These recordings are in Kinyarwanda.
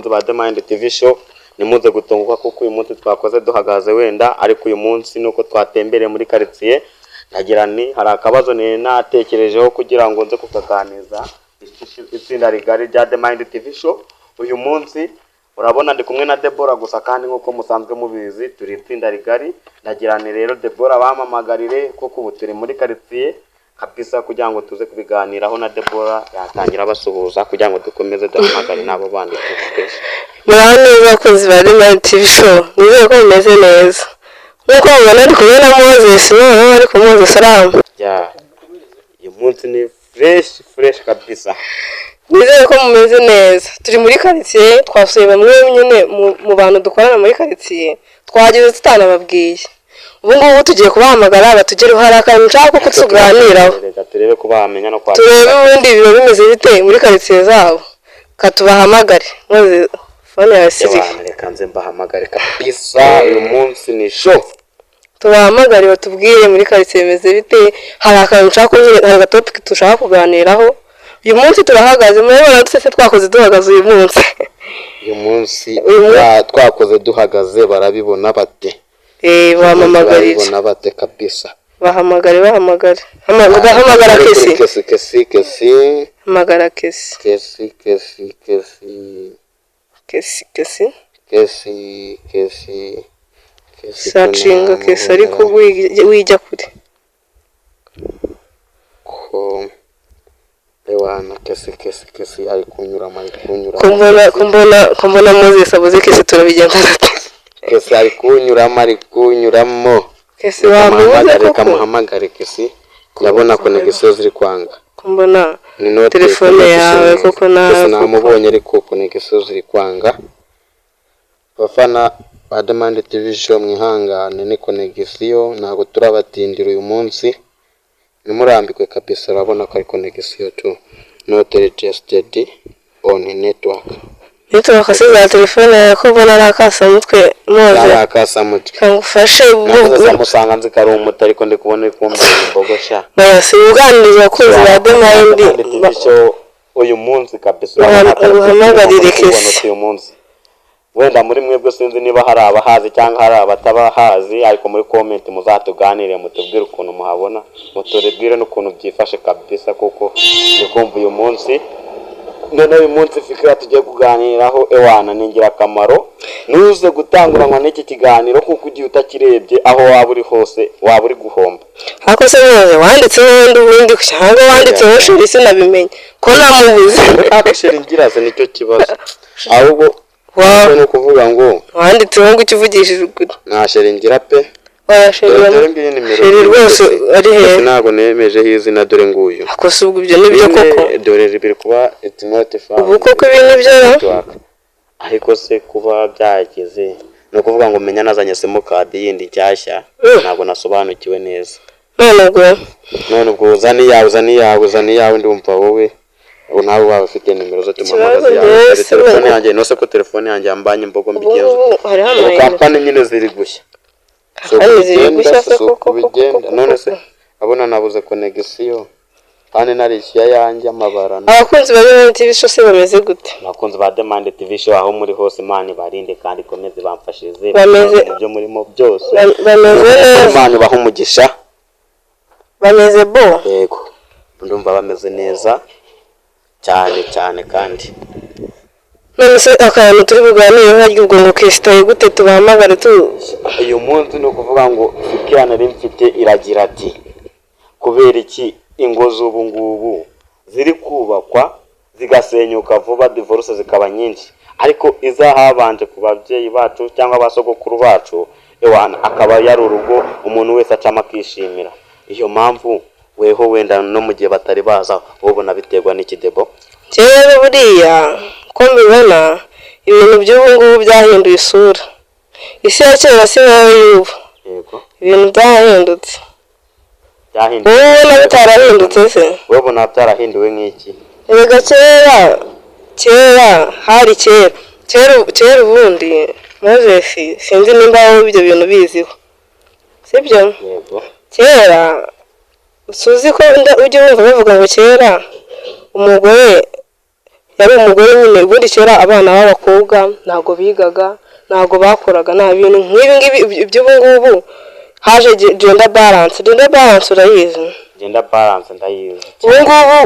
Bakunzi ba The Mind TV Show, nimuze gutunguka kuko uyu munsi twakoze duhagaze wenda, ariko uyu munsi nuko twatembereye muri karitsiye. Nagira ni hari akabazo nari natekerejeho kugira ngo nze kukaganiza itsinda rigari rya The Mind TV Show. Uyu munsi urabona ndi kumwe na Debora gusa, kandi nk'uko musanzwe mubizi turi itsinda rigari. Ndagira ni rero Debora bamamagarire kuko ubu turi muri karitsiye kabisa kugira ngo tuze kubiganiraho na Debora. Yatangira basuhuza kugira ngo dukomeze duhamagare n'abo bandi tuvugeshe. Muraho neza abakunzi ba The Mind TV Show, nizere ko mumeze neza. Nk'uko mubibona ndi kumwe na Moses, noneho ariko Moses aramba. Ya, uyu munsi ni fresh fresh kabisa. Nizere ko mumeze neza. Turi muri karitsiye, twasuye bamwe nyine mu bantu dukorana muri karitsiye, twageze tutanababwiye. Ubu ngubu tugiye kubahamagara batugereho, hari akantu nshaka ko tuganiraho. Reka turebe ko bamenya no kwakira. Turebe ubundi biba bimeze bite muri karitsiye zabo. Katubahamagare. Moses, phone yawe sirihe? Ewana, reka nze mbahamagare kabisa, uyu munsi ni show. Tubahamagare batubwire muri karitsiye bimeze bite. Hari akantu nshaka ko nyine, hari agatopic dushaka kuganiraho. Uyu munsi turahagaze, murabibona twese twakoze duhagaze uyu munsi. Uyu munsi Uyu munsi- twakoze duhagaze, barabibona bate? Eh, bampamagarire. Barabibona bate kabisa? Bahamagare, bahamagare. Hamagara Kesi. Kesi, Kesi, Kesi. Hamagara Kesi. Kesi, Kesi, Kesi. Kesi, Kesi. Kesi, Kesi, Kesi. Searchinga Kesi ariko wijya kure. Ko ewana, Kesi, Kesi, Kesi ari kunyuramo, ari kunyuramo. Ko mbona ko mbona Moses abuze Kesi, turabigenza dute? Kesi ari kunyuramo, ari kunyuramo. Kesi wamubuze? Reka Koko? muhamagare Kesi, ndabona connexion ziri kwanga. Ko mbona Ni note. telefone yawe koko nawe Kesi koko. Namubonye ariko connexion ziri kwanga. Bafana ba The Mind TV Show, mwihangane, ni connexion, ntabwo turabatindira uyu munsi, ntimurambikwe kabisa. Urabona ko ari connexion tu, not registered on network. Network se za telefone yawe ko mbona ari akasamutwe, Moze? Ari akasamutwe. Kangufashe. Nakoze samusanga nzi ko ari umuti, ariko ndi kubona uri kumbera imbogo sha. Oya, si uganiriza abakunzi ba The Mind. The Mind TV Show uyu munsi kabisa urabona ko Uhamagarire turi Kesi. Uyu munsi wenda muri mwebwe sinzi niba hari abahazi cyangwa hari abatabahazi, ariko muri comment muzatuganire, mutubwire ukuntu muhabona, mutubwire n'ukuntu byifashe kabisa, kuko ndi kumva uyu munsi, none uyu munsi fikira tugiye kuganiraho, ewana, ni ingirakamaro. Ntuze gutanguranwa n'iki kiganiro kuko ugiye utakirebye, aho waba uri hose waba uri guhomba. Ariko se Moze, wanditseho wenda ubundi cyangwa wanditseho chéri? Sinabimenye ko namubuze. Ariko chéri ngira se nicyo kibazo ahubwo? Ni ukuvuga ngo Wanditseho ngo icyo uvugishije ukuri. Nta chéri ngira pe. Oya, chéri. Dore, dore ngiyi nimero. Chéri rwose ari hehe? Ntabwo nemejeho izina, dore nguyu. Ako se ubwo ibyo nibyo koko? Nyine, dore biri kuba it's not found. Ubu koko ibi nibyo? Network. Ariko se kuba byageze, ni ukuvuga ngo menya nazanye simukadi yindi nshyashya. Ntabwo nasobanukiwe neza. None ubwo None ubwo uzana iyawe, uzana iyawe, uzana iyawe. Ndumva wowe ubu nawe waba ufite nimero zo tumuhamagaza. Ikibazo Yawe njyewe dore si telefone ubu. yanjye nose ko telefone yanjye yambanye imbogo, Ubu mbigenza ngubu hariho ubu? amayinite. Kampani nyine ziri gushya. Si uko Kampani ziri bigenda, gushya se si uko koko koko? bigenda. Koko None se koko? abona nabuze connexion kandi narishyuye ayanjye amabara. Abakunzi ba The Mind TV Show se bameze gute? Abakunzi ba The Mind TV Show, aho muri hose, Imana ibarinde kandi ikomeze bamfashize mu byo murimo byose. Bameze neza. Imana ibahe umugisha. Bameze bo. Yego, ndumva bameze neza cyane cyane kandi. None se akantu turi buganireho harya ubwo ngo kesitaye gute? Tubahamagare tu. Uyu munsi ni ukuvuga ngo fikira nari mfite iragira ati: kubera iki ingo z'ubu ngubu ziri kubakwa zigasenyuka vuba, divorce zikaba nyinshi, ariko izahabanje ku babyeyi bacu cyangwa abasogokuru bacu, ewana, akaba yari urugo umuntu wese acamo akishimira? Iyo mpamvu weho wenda no mu gihe batari baza ubona biterwa n'iki, Debo? Rero buriya uko mbibona, ibintu by'ubu ngubu byahinduye isura. Isi ya kera si nkayo y'ubu. Ibintu byarahindutse. Byahindutse. Wowe ubona bitarahindutse se? Wowe ubona byarahinduwe nk'iki? Erega kera, kera hari kera, kera kera ubundi Moses, sinzi nimba wowe ibyo bintu biziho, sibyo? Yego. Kera suzi ko ujya wumva bavuga ngo kera umugore Yari umugore nyine. Ubundi kera abana b'abakobwa ntabwo bigaga, ntabwo bakoraga, nta bintu nk'ibi ngibi iby'ubu ngubu. Haje gender balance. Gender balance urayizi? Gender balance ndayizi. Ubu ngubu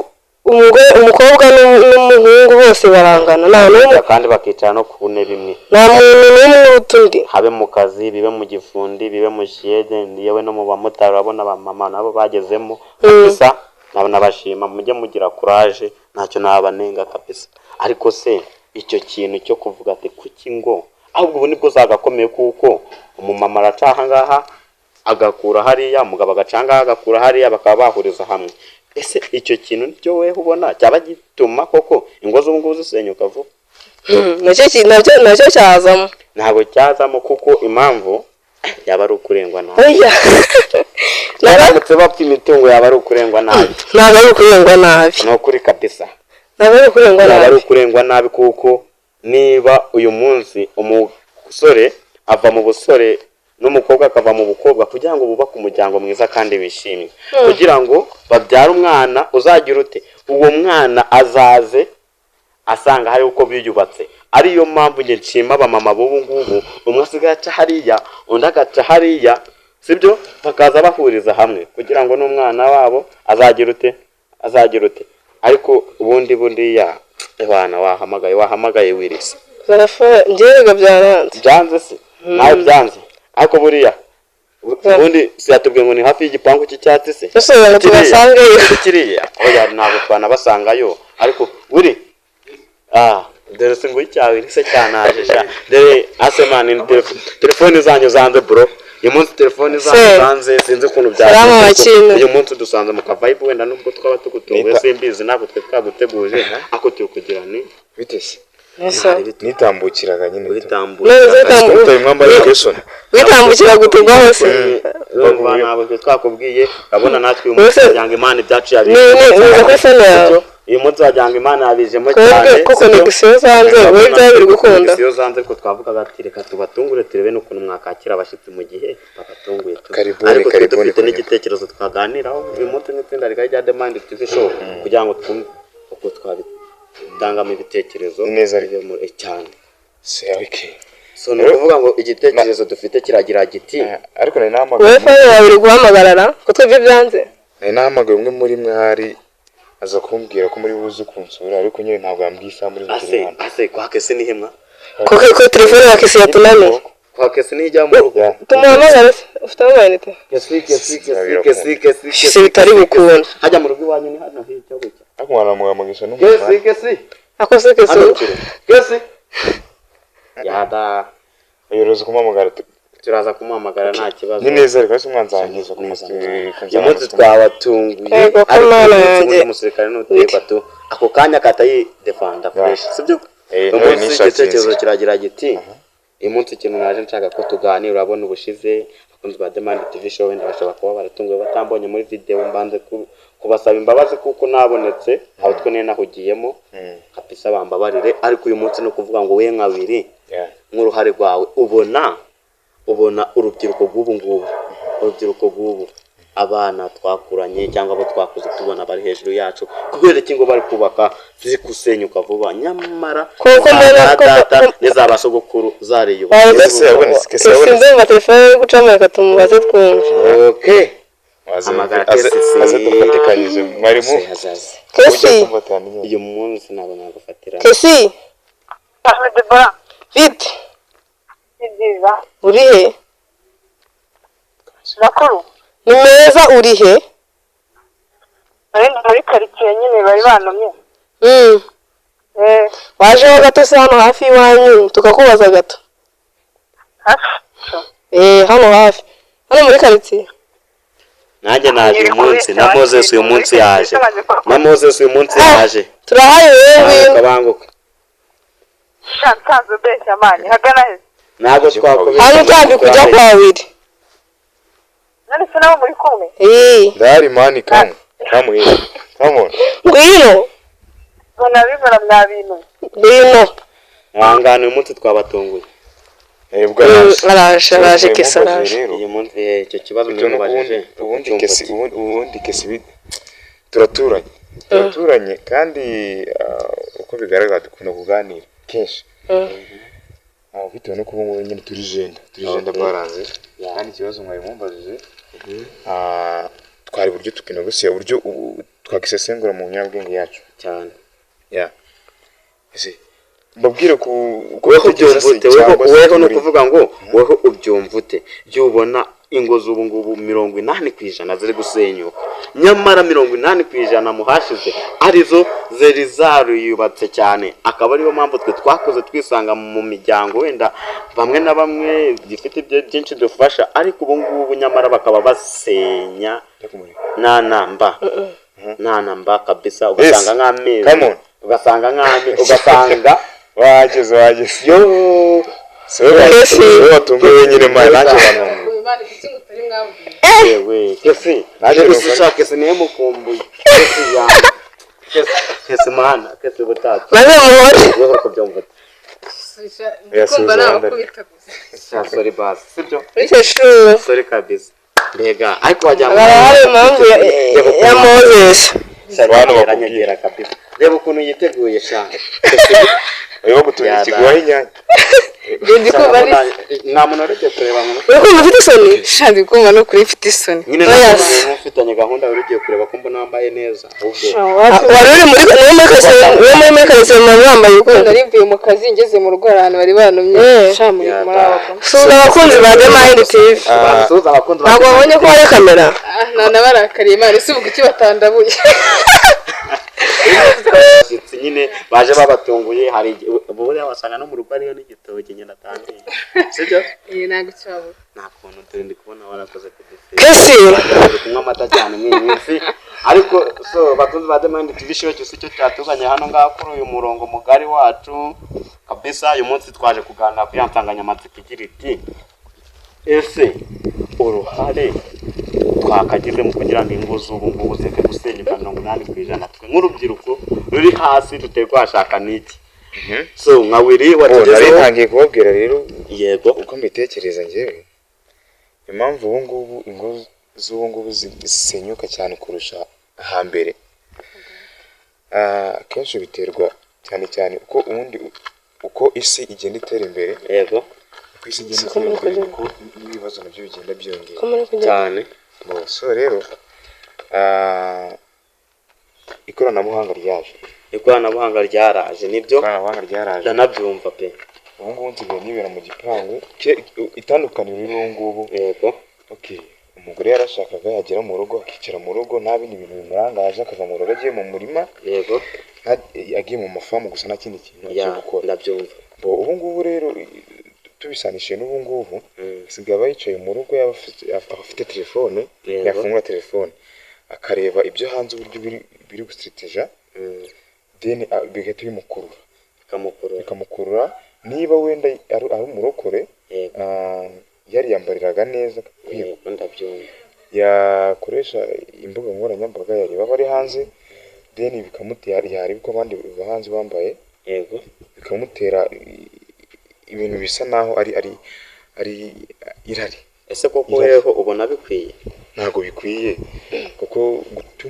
umugore, umukobwa n'umuhungu bose barangana, nta n'umwe. Kandi bakicara no ku ntebe imwe. Nta muntu n'umwe uruta undi. Habe mu kazi, bibe mu gifundi, bibe mu kiyede, yewe no mu bamotari, urabona abamama nabo bagezemo kabisa. Nabo nabashima, mujye mugira courage, ntacyo nabanenga kabisa. Ariko se icyo kintu cyo kuvuga ati kuki ngo ahubwo ubu nibwo zagakomeye, kuko umumama araca aha ngaha agakura hariya, umugabo agaca aha ngaha agakura hariya, bakaba bahuriza hamwe. Ese icyo kintu nicyo weho ubona cyaba gituma koko ingo z'ubu ngubu zisenyuka vuba? Nacyo cyazamo. Ntabwo cyazamo, kuko impamvu yaba ari ukurengwa nabi. Oya. Baramutse bapfa imitungo, yaba ari ukurengwa nabi. Ntabwo ari ukurengwa nabi. Ni ukuri kabisa. Ntabwo ari ukurengwa Yaba ari nabi. ukurengwa nabi, kuko niba uyu munsi umusore ava mu busore n'umukobwa akava mu bukobwa kugira ngo bubake umuryango mwiza kandi wishimye, kugira ngo babyare umwana uzagira ute, uwo mwana azaze asanga hari uko biyubatse. Ariyo mpamvu njye nshima abamama b'ubu ngubu, umwe asigaye aca hariya, undi agaca hariya, sibyo, bakaza bahuriza hamwe kugira ngo n'umwana wabo azagira ute, azagira ute. Ariko ubundi buriya bana wahamagaye wirisa. Zarafa, njyewe byaranze. Byanze se? Nawe byanze? Ariko buriya ubundi si yatubwiye ngo ni hafi y'igipangu cy'icyatsi se? Ese ngo tubasangeyo? Kiriya? Oya, ntabwo twanabasangayo. Ariko buri dore se ngo icyawe rise cyanaje sha. Dore asemani, telefone zanyu zanze bro. Uyu munsi telefone zanyu Se. zanze, sinzi ukuntu Salamu byagenze, ariko makina. uyu munsi dusanze mu kavibe. Wenda nubwo twaba tugutunguye, Nita- simbizi, ntabwo twe twaguteguje, ariko turi kugira ni Bite se? Ese Nitambukiraga nyine tu. Witambukira. None se Utaye mwambaye location. Witambukira gutegwa hose. Urumva, ntabwo twe twakubwiye. Urabona natwe uyu munsi Mbese- wagira ngo Imana ibyacu Ni uza kuri phone yawe. Uyu munsi wagira ngo Imana yabijemo Twebwe cyane, ko sibyo? connexion zanze, wowe byaba biri gukunda. Connexion zanze, ariko twavugaga ati reka tubatungure, turebe n'ukuntu mwakakira abashyitsi mu gihe babatunguye tu. Karibuni, Ariko twe karibuni, dufite karibuni. n'igitekerezo twaganiraho uyu munsi nk'itsinda rigari rya The Mind TV Show, kugira ngo twumve uko twabitangamo ibitekerezo. Ni neza ariko. Cyane. Se okay. So ni ukuvuga ngo igitekerezo dufite kiragira giti: Ariko nari Wowe nahamagaye phone yawe iri guhamagarara ko twebwe byanze. Nari nahamagaye umwe muri mwe, hari aza kumbwira ko muri buze kunsura, ariko nyine ntabwo yambwiye isaha muri Ase bugere hano. Ase kwa kese ni hemwa. Kuko telefone ya kesi yatunaniye. Kwa kese ni ijya mu rugo. Yeah. Tumuhamagare se? Ufite amayinite? Kesi, kesi, kesi, Sinabira. Kesi, kesi, kesi. Si bitari bukunda. Hajya mu rugo iwanyu ni hano hirya gutya. Ariko mwanamuhamagisha n'umunani. Kesi, kesi. Ako se kesi? Hano ruguru kesi yada. Uyohereza kumuhamagara Turaza kumuhamagara, nta kibazo. Ni neza ariko ese mwanzangiza. Uyu munsi twabatunguye. Yego, ko Ariko Mana uyu munsi yanjye. ubundi umusirikare nuterwa tu ako kanya katayidefanda fresh, sibyo? Eh, Uyu nawe munsi nishakiye igitekerezo inzira. kiragira giti: uyu munsi ikintu naje nshaka ko tuganira, urabona ubushize abakunzi ba The Mind TV Show wenda bashobora kuba baratunguwe batambonye muri video. Mbanze kubasaba imbabazi kuko nabonetse aho twe nari nahugiyemo kabisa, bambabarire. Ariko uyu munsi ni ukuvuga ngo we nkabiri nk'uruhare rwawe, ubona urubyiruko rw'ubu ngubu, urubyiruko rw'ubu, abana twakuranye cyangwa abo twakuze tubona bari hejuru yacu, kubera iki ngo bari kubaka ziri gusenyuka vuba, nyamara Kuko za mbona ba ko- data ko- n'iza ba sogokuru zariyubatse? Kese yabonetse, kese Kesi, yabonetse. ndumva telefone iri gucamo, reka tumubaze twumve. Okay. Aze Hamagara aze Kesi. aze dufatikanyije mwarimu. Hazaza. Kesi. Ujya kumva atamenye. Uyu munsi ntabwo nagufatira. Kesi. Debora. Bite? Ni byiza. Uri he? Makuru. Ni meza, uri he? Nari ndi muri karitsiye nyine, bari bantumye. Eh. Wajeho gato se hano hafi y'iwanyu tukakubaza gato? Hafi? Eh, hano hafi, hano muri karitsiye. Nanjye naje uyu munsi na Moses, uyu munsi yaje na Moses, uyu munsi yaje. Turahari wowe, ngwino. Banguka, banguka. Sha, nsanze ubeshya mani, hagana he? Ntabwo twakubeshya. Hano utambika ujya kwa Wiri. None se nabo muri kumwe? Eh. Ndahari mani, kamwe kamwe kamwe. Ngwino. Mbona bibona mwa bintu. Ngwino. Ihangane, uyu munsi twabatunguye. Ebwa. Araje, araje, kesi araje. Uyu munsi icyo kibazo Bitewe n'uko mubajije ubundi kesi, ubundi kesi turaturanye. Turaturanye kandi uko bigaragara dukunda kuganira kenshi. Bitewe n'uko ubu ngubu nyine turi jenda Okay. baranze. Kandi ikibazo mwari mumbajije, twari uburyo tukinegosiye, uburyo twagisesengura mu nyabwenge yacu. Cyane. Yeah. Ese mbabwire ku uko Weho bitekereza ubyumva se, ute weho? cyangwa se Weho ni ukuvuga ngo weho ubyumva ute iyo ubona ingo z'ubu ngubu 80% ziri gusenyuka, nyamara 80% mu hashize arizo zari zariyubatse cyane, akaba ariyo mpamvu twe twakoze twisanga mu miryango wenda bamwe na bamwe gifite ibyo byinshi dufasha, ariko ubu ngubu nyamara bakaba basenya nta namba, nta namba kabisa, ugasanga nk'amezi Come on. ugasanga nk'amezi, ugasanga Wageze, wageze. Yo. Si wowe. Kesi. Si wowe watunguwe wenyine man, nanjye bantunguye. Yewe Kesi. Nanjye Kesi. numva- Ushaka Kesi niwe mukumbuye, Kesi yanjye, Kesi, Kesi mana, Kesi butatu. Maze muhore. Weho uri kubyumva ute? Yasuhuza abandi. Sha, sorry basi, sibyo? Bityo shuru. Sorry kabisa mbega, ariko wagira ngo Barahari impamvu ya Moses. Sha, Bantu nyegera, bakubwira. Nyegera kabisa, reba ukuntu yiteguye sha. Barimo gutunga Yaba. ikiguhaho inyanya. Ndi kumva ari Nta muntu wari kureba ngo Uri kumva ufite isoni? Sha, ndi kumva no kuri mfite isoni. Nyine Oya. ntabwo ufitanye gahunda, wari ugiye kureba ko mbona wambaye neza ahubwo. Wari uri muri niwe muri karitsiye, niwe muri karitsiye mwari wambaye ukuntu. Nari mvuye mu kazi, ngeze mu rugo hari ahantu bari bantumye. Sha, muri muri abo bagabo. Suhuza abakunzi ba The Mind TV. Basuhuza abakunzi ba Ntabwo babonye ko hari kamera. Ah, nanabarakariye Imana, ese uvuga iki batandabuye? Abashyitsi nyine baje babatunguye, hari buriya wasanga no mu rugo hariyo n'igitoki nyine atangiye, sibyo? Iyi ntabwo cyabura. Nta kuntu turi, ndi kubona warakoze kudufite. Kesi. Turi kunywa amata cyane muri iyi minsi, ariko so bakunzi ba The Mind TV Show, cyose cyo cyatuzanye hano ngaha kuri uyu murongo mugari wacu kabisa. Uyu munsi twaje kuganira kuri ya nsanganyamatsiko igira iti: ese uruhare twakagize mu kugira ngo ingo z'ubu ngubu zireke gusenyuka 80%, twe nk'urubyiruko ruri hasi tutari twashaka n'iki? So nka Willy Oh, nari watugezeho. ntangiye kubabwira rero. Yego. Uko mbitekereza njyewe, impamvu ubu ngubu ingo z'ubu ngubu zisenyuka cyane kurusha hambere, akenshi biterwa cyane cyane uko ubundi uko isi igenda itera imbere. Uko isi igenda Siko itera muri imbere kugenda. niko n'ibibazo nabyo bigenda byiyongera. Ko muri kugenda. Cyane. Bo, so rero ikoranabuhanga ryaje. Ikoranabuhanga ryaraje, nibyo. Ikoranabuhanga ryaraje. Ndanabyumva pe. Ubu ngubu nsigaye nibera mu gipangu. Itandukaniro riri ubu ngubu, okay, umugore yarashakaga, yagera mu rugo akicara mu rugo, nta bindi bintu bimurangaje, akava mu rugo agiye mu murima, agiye mu mafamu gusa, nta kindi kintu agiye gukora. Ndabyumva. Bo, ubu ngubu rero tubisanishije n'ubu ngubu, asigaye aba yicaye mu rugo, yaba afite telefone, yafungura telefone akareba ibyo hanze uburyo biri gusiriteja, then bigahita bimukurura. Bikamukurura. Bikamukurura. Niba wenda ari umurokore, yariyambariraga neza, akakwiba. Yego, ndabyumva. Yakoresha imbuga nkoranyambaga, yareba abari hanze, then bikamutera, yareba uko abandi bo hanze bambaye, bikamutera ibintu bisa naho ari irari. Ese koko Irari. weho ubona bikwiye? Ntabwo bikwiye, kuko guta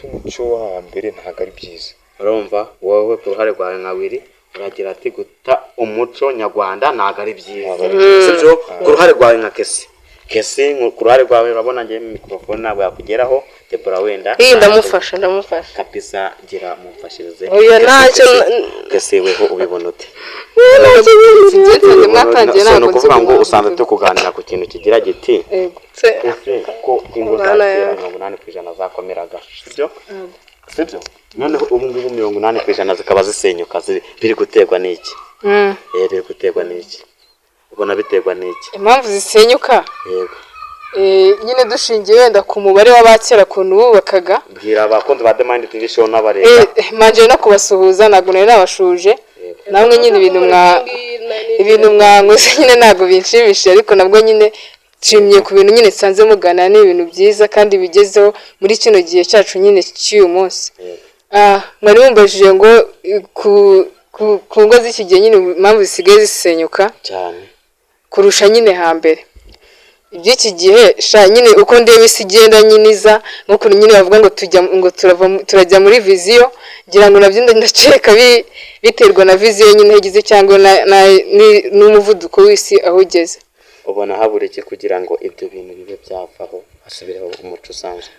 umuco wo hambere ntabwo ari byiza. Urumva wowe ku ruhare rwawe nka Willy uragira ati guta umuco nyarwanda ntabwo ari byiza. Ntabwo ari byiza. Sibyo? Ku ruhare rwawe nka Kesi, Kesi, ku ruhare rwawe, urabona ngewe mikorofone ntabwo yakugeraho, Debora wenda. Iyi ndamufasha, ndamufasha. Kabisa, gira mumfashirize. Oya, Kesi, ntacyo. Kesi, Kesi, weho ubibona ute? Nsanze mwatangiye. So, ni Ntabwo nzi ukuvuga ngo impamvu. usanzwe turi kuganira ku kintu kigira giti: Yego. Ese ko ingo za Mana kera yawe. 80% zakomeraga, sibyo? Sibyo? Noneho ubu ngubu 80% zikaba zisenyuka, biri guterwa n'iki? Biri guterwa n'iki? Ubona biterwa n'iki? Impamvu zisenyuka? Yego. Nyine dushingiye wenda ku mubare w'abakera ukuntu bubakaga. Bwira abakunzi ba The Mind TV Show n'abareba. Manje no kubasuhuza, ntabwo nari nabashuje. Namwe nyine ibintu mwankoze nyine ntabwo binshimishije, ariko nabwo nyine nshimye ku bintu nyine nsanze mugana, ni ibintu byiza kandi bigezeho muri kino gihe cyacu nyine cy'uyu munsi. Mwari mumbajije ngo ku ngo z'iki gihe nyine impamvu zisigaye zisenyuka Cyane. kurusha nyine hambere. Iby'iki gihe sha nyine uko ndeba isi igenda nyine iza, nk'ukuntu nyine bavuga ngo tujya ngo turava turajya muri vision, ngira ngo nabyo ndakeka biterwa na vision nyine aho igeze, cyangwa n'umuvuduko w'isi aho ugeze. Ubona habura iki kugira ngo ibyo bintu bibe byavaho, hasubireho umuco usanzwe?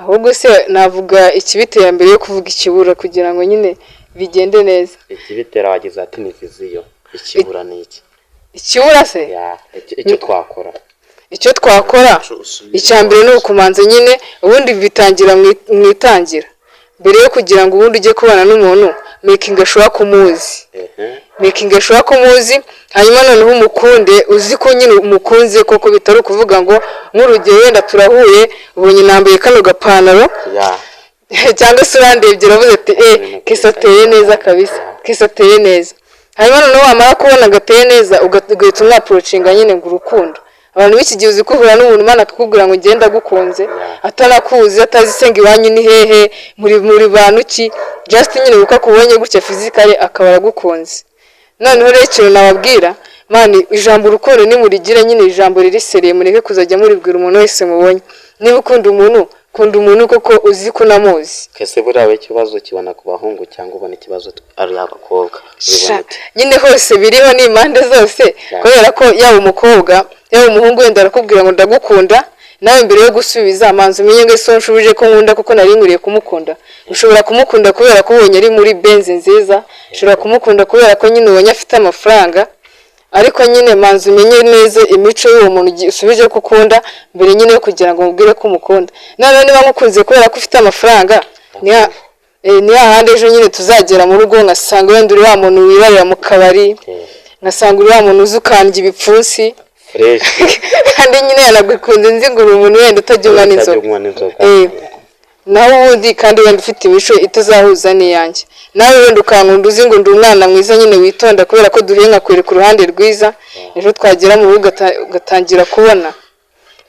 Ahubwo se navuga ikibitera mbere yo kuvuga ikibura, kugira ngo nyine bigende neza? Ikibitera wagize ati ni vision, ikibura ni iki? Ikibura se? Yeah, icyo twakora. Icyo twakora, icya mbere ni ukumanza nyine, ubundi bitangira mu itangira, mbere yo kugira ngo ubundi ujye kubana n'umuntu, making sure ko umuzi. Making sure ko umuzi, hanyuma noneho umukunde uzi ko nyine umukunze koko, bitari ukuvuga ngo nk'urugero wenda turahuye, ubonye nambaye kano gapantaro, cyangwa se urandebye uravuze ati: "Eh, kisa ateye neza kabisa, kisa ateye neza." Hanyuma noneho wamara kubona gateye neza, ugahita umwapproachinga nyine ngo urukundo. Abantu b'iki gihe, uzi ko uhura n'umuntu, Imana akakubwira ngo ngenda agukunze, atanakuzi, atazi se ngo iwanyu ni hehe, muri bantu ki, just nyine kuko akubonye gutya physically akaba aragukunze. Noneho rero ikintu nababwira, man, ijambo urukundo nimurigire nyine ijambo riri sérieux, mureke kuzajya muribwira umuntu wese mubonye. Niba ukunda umuntu, kunda umuntu koko uzi ko unamuzi. Kese buriya we ikibazo kibona ku bahungu cyangwa ubona ikibazo ari abakobwa? Sha, Ubibona ute? nyine hose biriho, ni impande zose, kubera ko yaba umukobwa yaba umuhungu, wenda arakubwira ngo ndagukunda, nawe mbere yo gusubiza manza umenye ngo ese nshubije ko nkunda kuko nari nkwiriye kumukunda. Ushobora kumukunda kubera ko ubonye ari muri Benz nziza, ushobora kumukunda kubera ko nyine ubonye afite amafaranga, ariko nyine manza umenye neza imico y'uwo muntu usubije ko ukunda mbere nyine yo kugira ngo umubwire ko umukunda. Noneho niba mukunze kubera ko ufite amafaranga, ni hahandi ejo nyine tuzagera mu rugo ngasanga wenda uri wa muntu wirarira mu kabari, ngasanga uri wa muntu uzi ukandya ibipfunsi Fresh. kandi nyine yanagukunze nzi ngo uri umuntu wenda utajya unywa n'inzoga. Utajya unywa n'inzoga. Naho ubundi kandi wenda ufite imico itazahuza n'iyanjye, nawe wenda ukankunda uzi ngo ndi umwana mwiza nyine witonda, kubera ko duhuye nkakwereka uruhande rwiza, ejo twagera mu rugo ugatangira kubona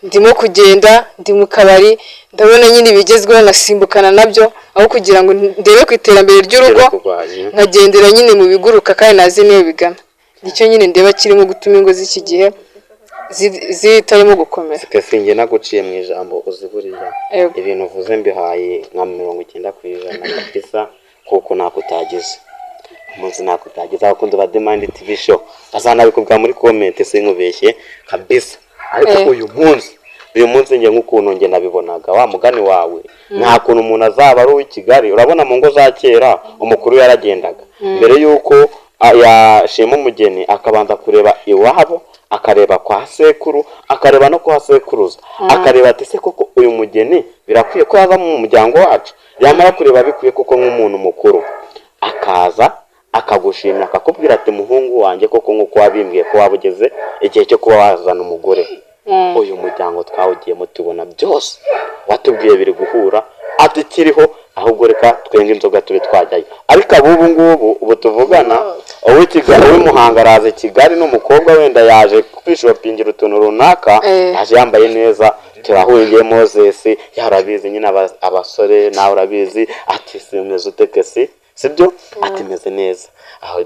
ndimo kugenda ndi mu kabari, ndabona nyine ibigezweho nkasimbukana nabyo, aho kugira ngo ndebe ku iterambere ry'urugo, Kurwanya. nkagendera nyine mu biguruka kandi nazi niyo bigana. Nicyo nyine ndeba kirimo gutuma ingo z'iki gihe zitarimo gukomera. Kese njye naguciye mu ijambo, uzi buriya Yego. ibintu uvuze mbihaye nka 90% kabisa, kuko ntako utagize umunsi, ntako utagize. Abakunzi ba Demand TV Show bazanabikubwira muri comment, sinkubeshye kabisa. Ariko uyu munsi njye nk'ukuntu njye nabibonaga, wa mugani wawe, nta kuntu umuntu azaba ari uw'i Kigali. Urabona mu ngo za kera umukuru yaragendaga mbere y'uko yashima umugeni, akabanza kureba iwabo, akareba kwa sekuru, akareba no kwa sekuruza, akareba ati: "Se koko uyu mugeni birakwiye ko yaza mu muryango wacu?" Yamara kureba bikwiye koko, nk'umuntu mukuru akaza akagushimira, akakubwira ati: "Muhungu wanjye, koko nk'uko wabimbwiye ko waba ugeze igihe cyo kuba wazana umugore, uyu muryango twawugiyemo tubona byose watubwiye biri guhura, ati kiriho, ahubwo reka twenge inzoga tube twajyayo." Ariko abubu ngubu ubu tuvugana, uw'i Kigali, uw'i Muhanga araza i Kigali n'umukobwa, wenda yaje kwishoppingira utuntu runaka, yaje yambaye neza, turahuye, ngiye Moses yarabizi nyine, abasore nawe urabizi, ati: "Si umeze ute kesi?" Sibyo? Ati: "Meze neza." Aho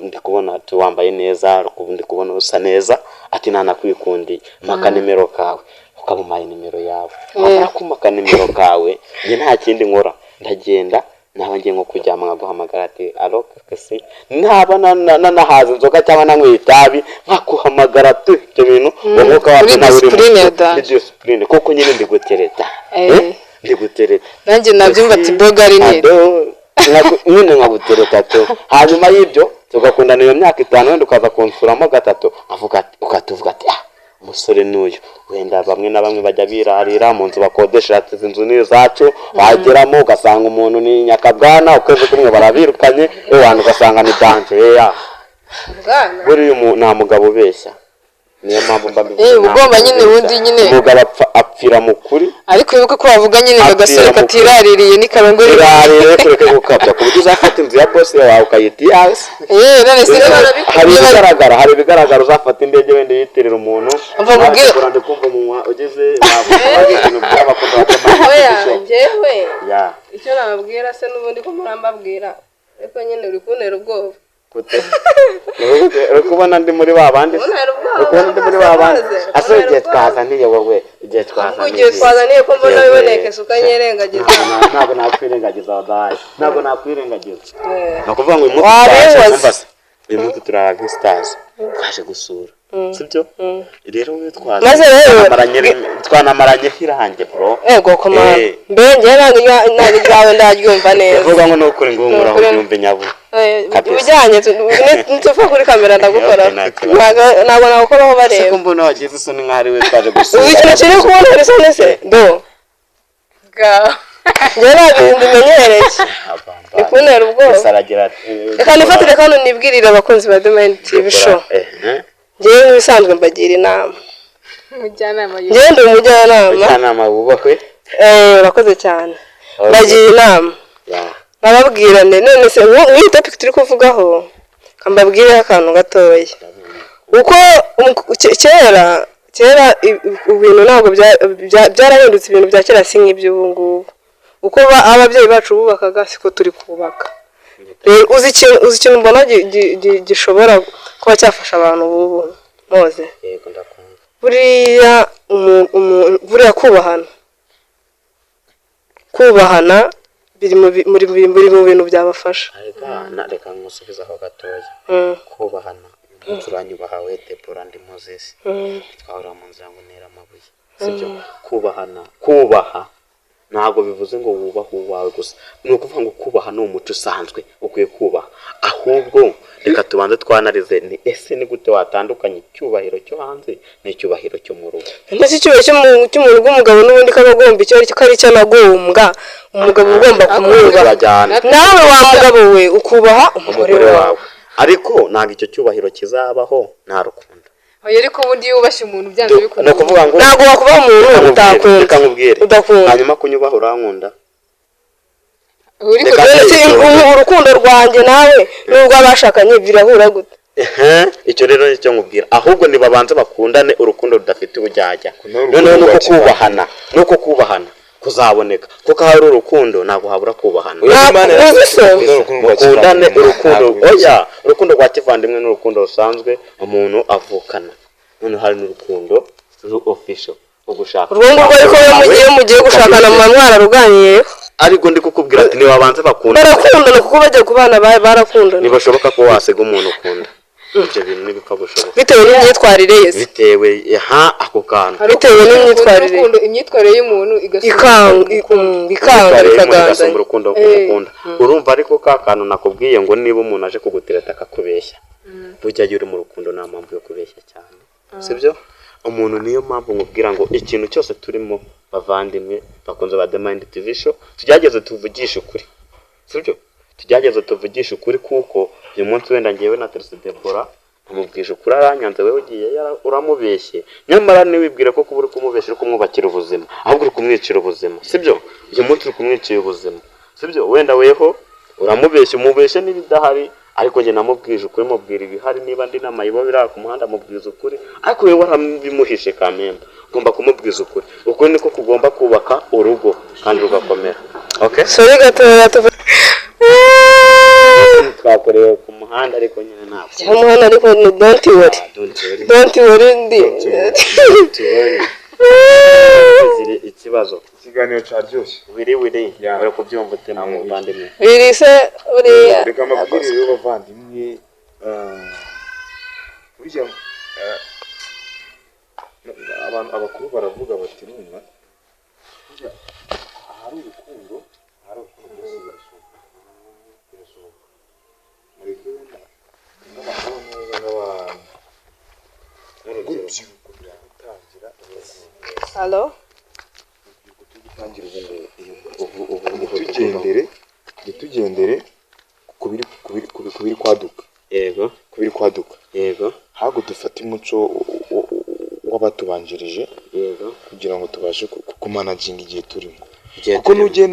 ndi kubona ati wambaye neza, ndi kubona usa neza, ati nanakwikundiye, mpa akanimero kawe. Ukamumaye nimero yawe, wamara kumpa akanimero kawe, njye nta kindi nkora, ndagenda naba ngiye nko kuryama nkaguhamagara ati: "Allo kesi." Naba nanahaza inzoga cyangwa nanyweye itabi, nkaguhamagara tu ibyo bintu, uwo mwuka wabyo Uri nawe uri discipline ya danger. Ni discipline kuko nyine ndi gutereta. Eh, ndi gutereta. Nanjye nabyumva ati bogari neza. Ado, nyine nkagutereta tu. Hanyuma y'ibyo tugakundana iyo myaka 5, wenda ukaza kunsuramo gatatu, avuga ukatuvuga ati: "Ah, umusore n'uyu." Wenda bamwe na bamwe bajya birarira mu nzu bakodesha, ati: "Izi nzu ni izacu." Wageramo ugasanga umuntu ni nyakabwana, ukwezi kumwe barabirukanye, ewana ugasanga ni danger ya Bwana. Buriya nta mugabo ubeshya, niyo mpamvu mba mbivuze. Eh, Nta ugomba mugabo nyine ubeshya. ubundi nyine- Umugabo apfira mu kuri. Ariko wibuke ko bavuga nyine ngo agasore Apfira mu kuri. katiraririye n'ikarongore. Irarire, kureke gukabya, ku buryo uzafata inzu ya boss yawe ukayita iyawe se? Eh, none se Hari ibigaragara, uzafata indege wenda yitirira umuntu. Umva nkubwire. Wabikora, ndi kumva umunwa ugeze wavuga ibintu by'abakunda Oya. bakoma. Njyewe Ya. icyo nababwira se n'ubundi ko murambabwira, ariko nyine uri kuntera ubwoba. Gute? Uri kubona ndi muri ba bandi se? Kuntera ubwoba. Uri kubona ndi muri ba bandi ase igihe twazaniye wowe, igihe twazaniye, Igihe twazaniye ko mbona biboneka isuka nyirengagiza. Ntabwo nakwirengagiza wadaye, ntabwo nakwirengagiza. Ni ukuvuga ngo uyu munsi Wabibaza. twaje, umva se, uyu munsi turara nk'isitazi twaje gusura, sibyo? Rero wowe twaje Maze rero- twanamaranye irange, bro. Ego komanda. Eh. Mbe njyewe ntabwo iryawe ndaryumva neza. Uvuga ngo ni ukuri ngo Ni ukuri. ubyumve nyabu. Kabisa. Ibijyanye nituva kuri kamera ndagukora. Okay, nta kibazo. Ntabwo nagukoraho Ese bareba. ko mbona wagize isoni nk'aho ari we twaje gusura? Ubu ikintu kiri kubona isoni se do? Ngaho. Njyewe ntabwo ibintu bimenyereye ni kuntera ubwoba. Gusa aragira ati Reka nifatire kano nibwirire abakunzi ba The Mind TV Show. Njyewe nk'ibisanzwe mbagira inama. Umujyanama. Njyewe ndi umujyanama. Umujyanama wubahwe. Eh, urakoze cyane. Mbagira inama, nkababwira nti none se nk'iyi topic turi kuvugaho, mbabwireho akantu gatoya. Uko kera ibintu ntabwo byarahindutse. Ibintu bya kera si nk'iby'ubu ngubu. Uko ababyeyi bacu bubakaga siko turi kubaka. Rero uzi ikintu mbona gishobora kuba cyafasha abantu bubu moze? Yego, ndakumva. Buriya buriya kubahana biri mu bintu byabafasha. Reka reka nkusubize aho gatoya. Kubahana, uyu munsi uranyubaha we Debora, ndi Moses, twahurira mu nzira ngo ntere amabuye, sibyo? Kubahana, kubaha ntabwo bivuze ngo wubahe uwawe gusa. Ni ukuvuga ngo kubaha ni umuco usanzwe, ukwiye kubaha. Ahubwo reka tubanze twanarize ni ese ni gute watandukanya icyubahiro cyo hanze n'icyubahiro cyo mu rugo? Ndetse icyubahiro cy'umuntu rw'umugabo n'ubundi kaba agomba icyo ari cyo, ko ari cyo anagombwa, umugabo ugomba kumwubaha. Turajyana. Nawe wa mugabo we ukubaha umugore umugore wawe. Wawe, ariko ntabwo icyo cyubahiro kizabaho nta rukundo. Oya, ariko ubundi iyo wubashye umuntu byanze Ni bikunze. ukuvuga ngo Ntabwo wakubaha umuntu reka nkubwire, utakunda. Reka nkubwire. Udakunda. Hanyuma kunyubaha, urankunda? Uri Reka- None se urukundo rwanjye nawe n'urw'abashakanye birahura gute? Ehe, icyo rero nicyo nkubwira. Ahubwo nibabanze bakundane urukundo rudafite ubujyajya. Urukundo Noneho nuko rwa kubahana, nuko kubahana kuzaboneka, kuko ahari urukundo ntabwo habura kubahana. Oya, Imana Uzi se? urukundo rwa Mukundane kivandimwe, urukundo. ntabwo Oya, urukundo rwa kivandimwe ni urukundo rusanzwe umuntu avukana. Noneho hari n'urukundo ru official ugushaka. Urwo ngurwo ariko iyo mugiye gushakana muba mwararuganiyeho. Ariko ndi kukubwira ati nibabanze bakundane. Barakundana kuko bajya kubana barakundana. Ntibashoboka ko wasiga umuntu ukunda, ibyo bintu ntibipfa gushoboka. Bitewe n'imyitwarire ye se. Bitewe ha ako kantu. Bitewe n'imyitwarire. Urukundo, imyitwarire y'umuntu igasumba Ikanga, ikanga. Imyitwarire y'umuntu Bikaganzanya. igasumba urukundo kumukunda. Urumva, ariko ka kantu nakubwiye ngo niba umuntu aje kugutereta akakubeshya, burya iyo uri mu rukundo nta mpamvu yo kubeshya cyane, sibyo? Umuntu, niyo mpamvu nkubwira ngo ikintu cyose turimo, bavandimwe bakunze ba The Mind TV Show, tugerageze tuvugishe ukuri, sibyo? Tugerageze tuvugishe ukuri, kuko uyu munsi wenda ngewe na Teresa Debora nkamubwije ukuri aranyanze, wowe ugiye uramubeshye. Nyamara ntiwibwire ko kuba uri kumubeshya uri kumwubakira ubuzima, ahubwo uri kumwicira ubuzima, sibyo? Uyu munsi uri kumwicira ubuzima, sibyo? Wenda weho uramubeshya, umubeshye n'ibidahari, ariko njye namubwije ukuri, mubwira ibihari. Niba ndi n'amayibo biri ku muhanda, mubwiza ukuri, ariko wewe warabimuhishe. Kamemba ugomba kumubwiza ukuri. Ukuri niko kugomba kubaka urugo kandi rugakomera, okay? Sorry gatoya tuva. Twakorewe ku muhanda, ariko nyine ntabwo Umuhanda, ariko ni don't worry. Don't worry. Don't worry ndi. Don't worry. Ziri ikibazo. Ikiganiro cyaryoshye. Wiri wiri. Yeah. Uri kubyumva ute mu muvandimwe? Biri se buriya. Reka amabwiriza y'abavandimwe, burya abantu abakuru baravuga bati numva burya ahari urukundo byose birashoboka, birashoboka. Mureke wenda nk'abakuru neza, nk'abantu nk'urubyiruko turi gutangira Hello. urubyiruko turi gutangira ubu ngubu, ntitugendere ku biri kwaduka, ku biri kwaduka, ahubwo dufate umuco w'abatubanjirije kugira ngo tubashe kumanaginga igihe turimo. Igihe Kuko turimo. nugiye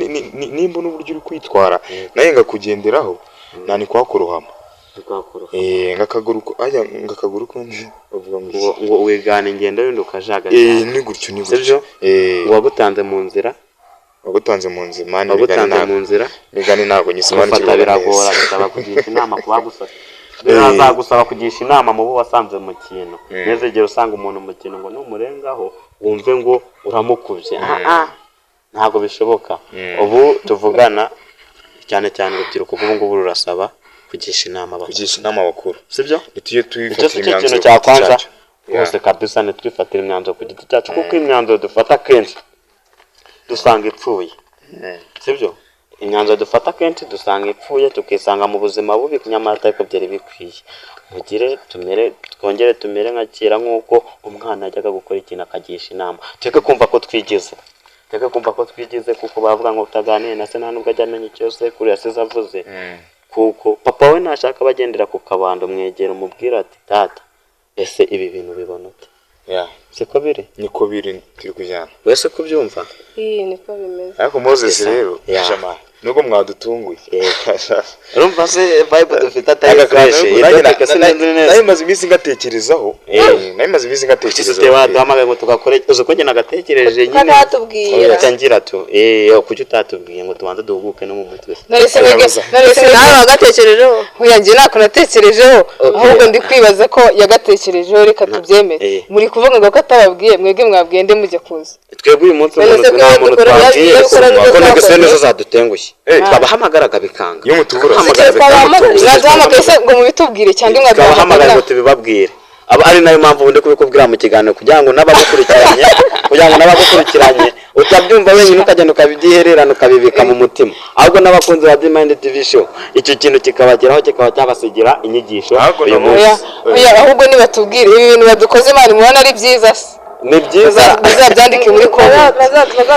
nimba n'uburyo uri kwitwara nawe ngakugenderaho nta ni kwakurohama. Ntikwakoroha. Eh, ngakaguru aya ngakaguru ko bavuga ngo Ngo iki? ngo wigana ingendo y'undi ukajagajara. Eh, ni gutyo, ni gutyo. Sibyo? Eh. Uwagutanze mu nzira. Wagutanze mu nzira mani. Imigani Wagutanze ntabwo mu nzira. Imigani ntabwo Gufata nyisobanukirwa biragora, neza. bisaba kugisha inama ku bagufata. Birazagusaba kugisha inama mu bo wasanze mu kintu. Ntuzigere usanga umuntu mu kintu ngo numurengaho wumve ngo uramukubye. Ah, ah, ntabwo bishoboka. Ubu tuvugana, cyane cyane urubyiruko rw'ubu ngubu rurasaba kugisha inama abakuru. Kugisha inama abakuru. Sibyo? Ntitujye Icyo twifatira si cyo kintu imyanzuro ku giti cyakwanza cyacu. rwose kabisa. Ntitwifatire imyanzuro ku giti cyacu, kuko imyanzuro dufata kenshi dusanga ipfuye, sibyo? Imyanzuro dufata kenshi dusanga ipfuye, tukisanga mu buzima bubi, nyamara atari ko byari bikwiye. Mugire tumere, twongere tumere nka kera, nk'uko umwana yajyaga gukora ikintu akagisha inama. Tureke kumva ko twigize, tureke kumva ko twigize, kuko bavuga ngo utaganiye na se nta nubwo ajya amenya icyo sekuru yasize avuze. Kuko papa we nashaka bagendera ku kabando, mwegera umubwira ati: "Data, ese ibi bintu bibona ute?" Siko biri? Niko biri, turi kujyana. Wese kubyumva. Iyi niko bimeze. Ariko Moses Yes, rero, jama, nubwo mwadutunguye. Urumva se vibe dufite atari Aka kantu fresh? nanjye Ibyo twese neza neza. nari maze iminsi ngatekerezaho. Nari maze iminsi ngatekerezaho. Kuki waduhamagaye ngo tugakore? Uzi ko njye nagatekereje nyine. Katatubwira. Oya, ngira tu kuki utatubwiye ngo tubanze duhuguke no mu mutwe? None se mwebwe, none se Nawe wagatekerejeho? Oya, njye ntako natekerejeho. Okay. Ahubwo ndi kwibaza ko yagatekerejeho. Reka tubyemere. Muri kuvuga ngo ko atababwiye, mwebwe mwabwiye nde mujya kuza? Twebwe uyu munsi None umuntu se ko nta muntu dukora- twabwiye, iyo dukora nibyo ko nibwo twakoze. nizo zadutengushye. Twabahamagaraga bikanga. Iyo mutubura. Tubahamagara Twabahamagara. bikanga. Mwaduhamagaye se ngo mubitubwire cyangwa Twabahamagaye mwaduhamagara ngo tubibabwire, aba ari nayo mpamvu ubundi kubikubwira mu kiganiro, kugira ngo n'abagukurikiranye utabyumva wenyine ukagenda ukabyihererana ukabibika mu mutima, ahubwo n'abakunzi ba Demand TV Show icyo kintu kikabageraho, kikaba cyabasigira inyigisho Ahubwo uyu nabo- munsi. Oya, oya, ahubwo nibatubwire ibi bintu badukoze. Imana, mubona ari byiza se? Ni byiza. Bazabyandike muri comment,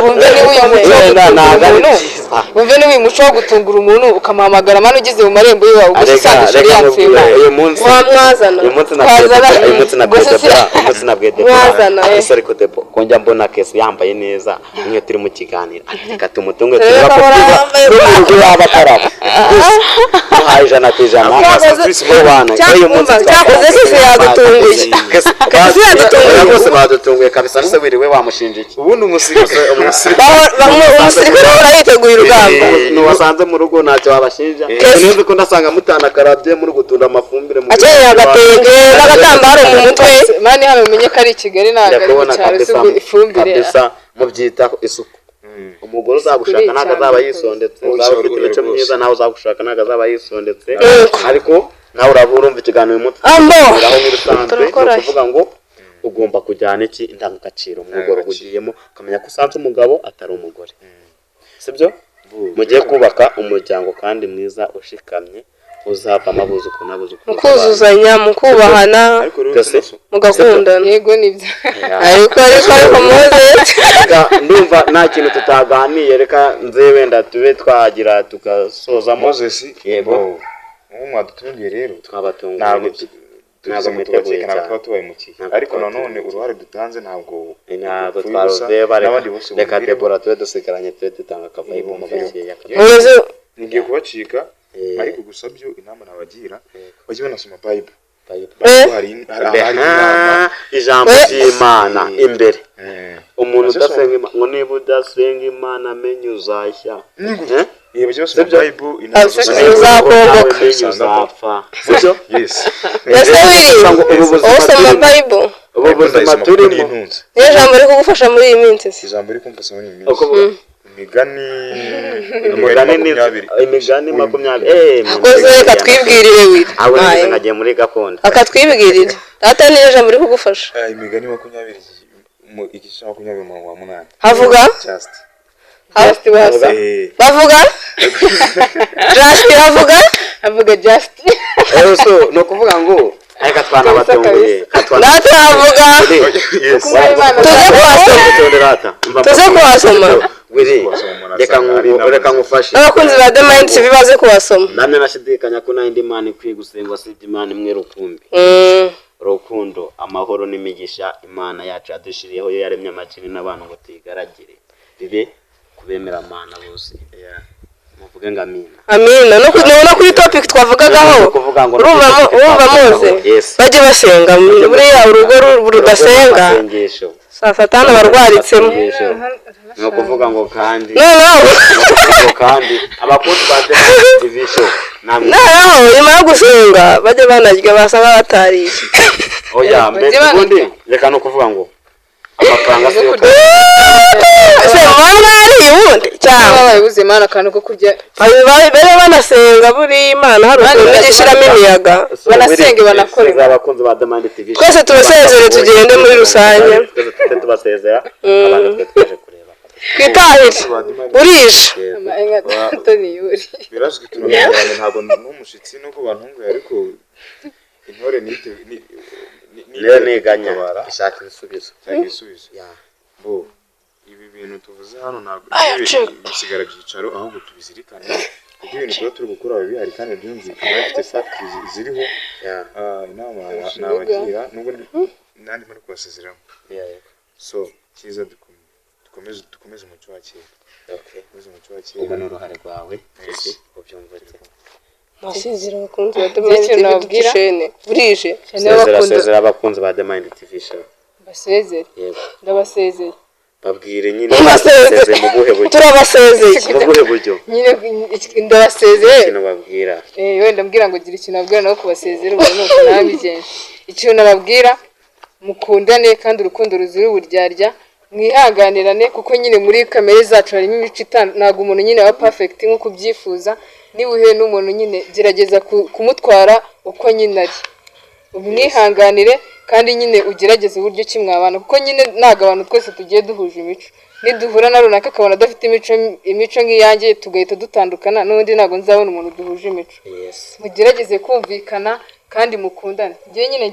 bumve niba uyu muco wo Wenda gutungura ntabwo ari umuntu, byiza. bumve niba uyu muco wo gutungura umuntu ukamuhamagara mani ugeze mu marembo y'iwawe, ubwo se Reka usanga reka ishuri nkubwire, yapfuye. uyu munsi Mwazana. uyu munsi na Twazana. uyu munsi na Gusa si- Debora, uyu munsi na Debora. Mwazana. Ese ariko Debo, ko njya mbona Kesi yambaye neza nk'iyo turi mu kiganiro, ati reka tumutunge Turebe turebe ko ko ahora byiza yambaye. no mu rugo yaba akaraba. Gusa muhaye 100% Cyakoze- mu bana uyu munsi. Cyakoze Kesi yadutunguye. Kesi yadutunguye. Rwose badutunguye kabisa. Nse wiriwe wamushinja iki? Ubundi umusirikare Umusirikare ahora yiteguye urugamba. Nuwasanze mu rugo ntacyo wabashinja. Sinzi ko ndasanga mutanakarabye muri gutunda amafumbire mu Akenyeye agatenge n'agatambaro mu mutwe. Mani, hano mumenye ko ari i Kigali, ntabwo ari mu Ndakubona cyaro. Si kabisa. ubwo ifumbire. Kabisa mubyitaho isuku. Umugore uzagushaka ntabwo azaba yisondetse, uzaba ufite imico myiza, nawe uzagushaka ntabwo azaba yisondetse. Ariko nawe uraba urumva ikiganiro uyu munsi Ambo. tuganiraho nk'ibisanzwe, ni Turakora. ukuvuga ngo ugomba kujyana iki? Indangagaciro mu rugo ugiyemo, ukamenya ko usanze umugabo atari umugore, sibyo? Mugiye kubaka umuryango kandi mwiza ushikamye, uzavamo abuzukuru n'abuzukuru. Mu kuzuzanya, mu kubahana, Ariko rero Byose. mugakundana. Yego, nibyo. Ariko muze. Reka, ndumva nta kintu tutaganiye. Reka nze wenda tube twagira tugasozamo. Moses. Yego. Bo, nk'ubu mwadutunguye rero. Twabatunguye. Ntabwo Nibyo. tugize Ntabwo ngo mwiteguye tubakeke, ntabwo cyane. tuba tubahemukiye. Ntabwo Ariko tuba nanone uruhare dutanze ntabwo Ntabwo rupfuye ubusa, twaruze. n'abandi bose Reka bumvireho. Debora tube dusigaranye, tube dutanga akavibe mu gakeya. Muze. Ngiye kubacika. Ariko gusa byo inama nabagira, bajye banasoma Bible. Bible hari inama. Ijambo ry'Imana imbere. Umuntu Bajye basoma- udasenga Imana, ngo niba udasenga Imana amenye uzashya. Eh? Bajye basoma Sibyo? Bible, inama zose. Uzakongoka. Nawe menye uzapfa, sibyo? Yes. Ese wiri Ngo ubu buzima usoma turimo- Bible? Ubu Ariko buzima ndayisoma kuko turimo. niyo intunze. Niyo jambo riri kugufasha muri iyi minsi se? Ijambo riri kumfasha muri iyi minsi, imigani. Umugani ni 20. Imigani 20. Akoze, reka twibwirire wiri. Abo Aye. nigeze nkagiye muri gakondo. Akatwibwirira data, niyo jambo riri kugufasha. Imigani 20, igice cya 20, umurongo wa 8. Havuga? Just. Just basi. Bavuga just, havuga. Avuga just. So ni ukuvuga ngo reka twanabatunguye. Data havuga. Yes. Tuze kuhasoma. Tuze kuhasoma. Wiri, reka ngufashe. N'abakunzi ba The Mind TV baze kuhasoma. Namwe nashidikanya ko nta yindi Mana ikwiye gusengwa usibye Imana imwe rukumbi. Urukundo, amahoro n'imigisha Imana yacu yadushiriyeho, yo yaremye amajini n'abantu ngo tuyigaragire, bibe kubemera Mana bose. Muvuge ngo amina. Amina. No kuri topic twavugagaho. Ni ukuvuga ngo urumva no kuri urumva topic muze twavugagaho. Yes. Bajye basenga. Buriya urugo rudasenga Amasengesho. Saa satani abarwaritsemo. Ni ukuvuga ngo kandi Noneho ni ukuvuga ngo kandi abakunzi ba The Mind TV Show namwe. Noneho nyuma yo gusenga bajye banarya, basanga batariye. Oya, mbere Bajye banarya. ubundi reka, ni ukuvuga ngo amafaranga si yo. Se muba mwariye ubundi cyangwa? Babaye buzima akantu ko kurya. Bari banasenga, buriya Imana hari ukuntu ijya ishyiramo imiyaga. Banasenge, banakore. Abakunzi ba The Mind TV Show. Twese tubasezere, tugende muri rusange. Twese tujye tubasezera, abantu twe twaje kureba. Twitahire, burije. Anthony Yuri. Birazwi, turamenyeranye, ntabwo n'umushyitsi nuko bantunguye, ariko intore nite Niyo niganya gutabara, ishaka ibisubizo. Ishaka ibisubizo. Ya. Bo ibi bintu tuvuze hano ntabwo Aya, ibi ceka. bisigara byicaro, ahubwo tubizirikane, kuko ibintu tuba turi gukora biba bihari kandi byumvikana, bifite facts ziriho. Ya. Inama nabagira, nubwo nandi muri kubasezeramo, Ya. so cyiza dukomeze umuco wa kera. Okay. Dukomeze umuco wa Ubwo kera. ni uruhare rwawe. Ese ubyumva ute? Masezera abakunzi ba The Njye Mind ikintu TV. nababwira- Dushene burije. Cyane. Sezera. Bakunda. Sezera abakunzi ba The Mind TV Show. Basezere. Yego. Ndabasezeye. Babwire nyine. Basezeye. Basezeye mu buhe buryo? Turabasezeye. Mu buhe buryo? Nyine ndabasezeye. Ikintu babwira. Wenda mbwira ngo gira ikintu nabwira nabo kubasezera, ubwo ni uko nabigenje. Ikintu nababwira, mukundane kandi urukundo ruzira uburyarya, mwihanganirane, kuko nyine muri kamere zacu harimo imico itandukanye. Ntabwo umuntu nyine aba perfect nk'uko ubyifuza. Niba uhuye n'umuntu nyine, gerageza kumutwara uko nyine ari, umwihanganire, kandi nyine ugerageze uburyo ki mwabana, kuko nyine ntabwo abantu twese tugiye duhuje imico. Niduhura na runaka akabona adafite imico nk'iyanjye, tugahita dutandukana, n'ubundi ntabwo nzabona umuntu duhuje imico. Mugerageze kumvikana kandi mukundane. Njyewe nyine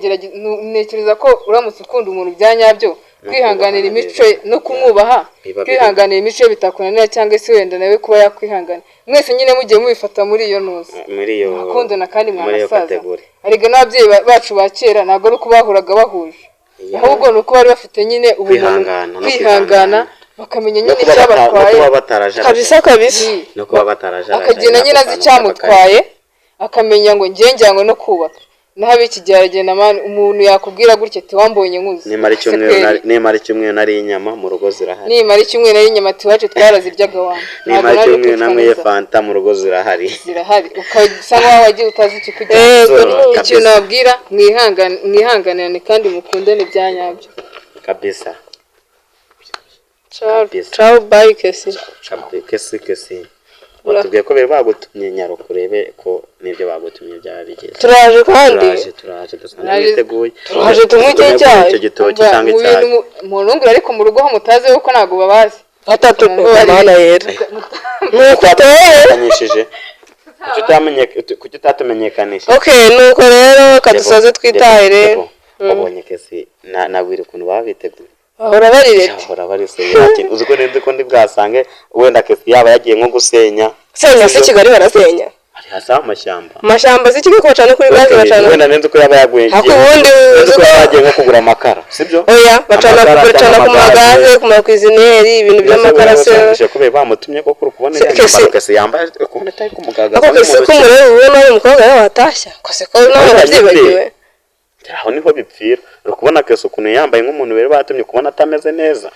ntekereza ko uramutse ukunda umuntu bya nyabyo, kwihanganira imico ye no kumwubaha, Biba biri. kwihanganira imico ye bitakunanira, cyangwa se wenda nawe kuba yakwihangana. Mwese nyine mugiye mubifata muri iyo ntuzi, Muri iyo mwakundana kandi muri iyo mwanasaza. category. Erega n'ababyeyi bacu ba kera ntabwo ari uko bahuraga bahuje, ahubwo ni uko bari bafite nyine ubumuntu, Kwihangana no kwihangana, kwihangana. bakamenya No nyine kuba no icyabatwaye. kuba batarajaraje. Kabisa kabisa. No kuba batarajaraje. Akagenda nyine azi icyamutwaye, akamenya ngo njye njyanywe no kubaka. Naho ab'iki gihe aragenda, man, umuntu yakubwira gutya ati: "Wambonye nkuze." Nimara icyumweru Se kweri. Nimara icyumweru nariye inyama, mu rugo zirahari. Nimara icyumweru nari inyama, ati: "Iwacu twaraziryaga wana." Nimara Ntabwo naje icyumweru kwicwa nanyweye n'inzara. fanta, mu rugo zirahari. Zirahari, ukasa nkaho wagiye utazi ikikujyana. Yego. Kabisa. Ikintu nababwira, mwihangane, mwihanganirane kandi mukundane bya nyabyo. Kabisa. Ciao. Kabisa. Ciao, bye, kesi. Kesi, kesi, batubwiye ko bari bagutumye, nyaruka urebe ko n'ibyo bagutumye byaba bigeze. Turaje kandi. Turaje, turaje, dusanzwe mwiteguye. Turaje tunywe icyo cyayi. Icyo gitoki Umva, cyangwa mu icyayi. bintu muntungure, ariko mu rugo ho mutazi kuko ntabwo babazi. Batatu. Mana yera, nuko ateye. Utamenyesheje, kuki utatumenyekanishije? Okay, nuko rero kadusoze, twitahire. Wabonye kesi na wiri ukuntu baba biteguye? Bahora bari ready. Bahora bari senya. Uzi ko nzi ko ndi bwasange wenda kesi yaba yagiye nko gusenya. Senya se? Kigali barasenya? Hari hasi amashyamba. Amashyamba si Kigali, ko bacana kuri gaze, bacana. Wenda nzi ko yaba yaguye. Ariko ubundi nzi uzi ko ko yaba yagiye nko kugura amakara, sibyo? Oya, bacana. Amakara Bacana cyangwa ku amagaze. magaze, ku macuisinière, ibintu by'amakara se. Byose kubera bamutumye ko kuri kubona iriya Kesi- myambaro kesi yambaye, kubona itari kumugaragaza Ako kesi nk'umuntu ko umureba ubona ari umukobwa nawe watashya kose ko nawe Oya, wabyibagiwe. Aho niho bipfira. Uri kubona kesi ukuntu yambaye nk'umuntu bari batumye, kubona atameze neza.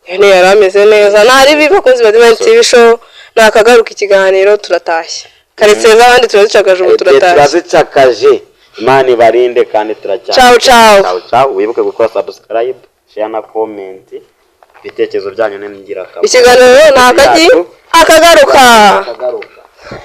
Iyo yari ameze neza. Ntari bibi. Bakunzi ba Divine TV Show, nakagaruka ikiganiro, turatashye. Karitsiye z'abandi turazicagaje, ubu turatashye. Turazicakaje. Imana ibarinde kandi turacyari. Ciao, ciao. Ciao, ciao. Wibuke gukora subscribe, share na comment. Ibitekerezo byanyu ni ingirakamaro. Ikiganiro ni akagi akagaruka. Akagaruka.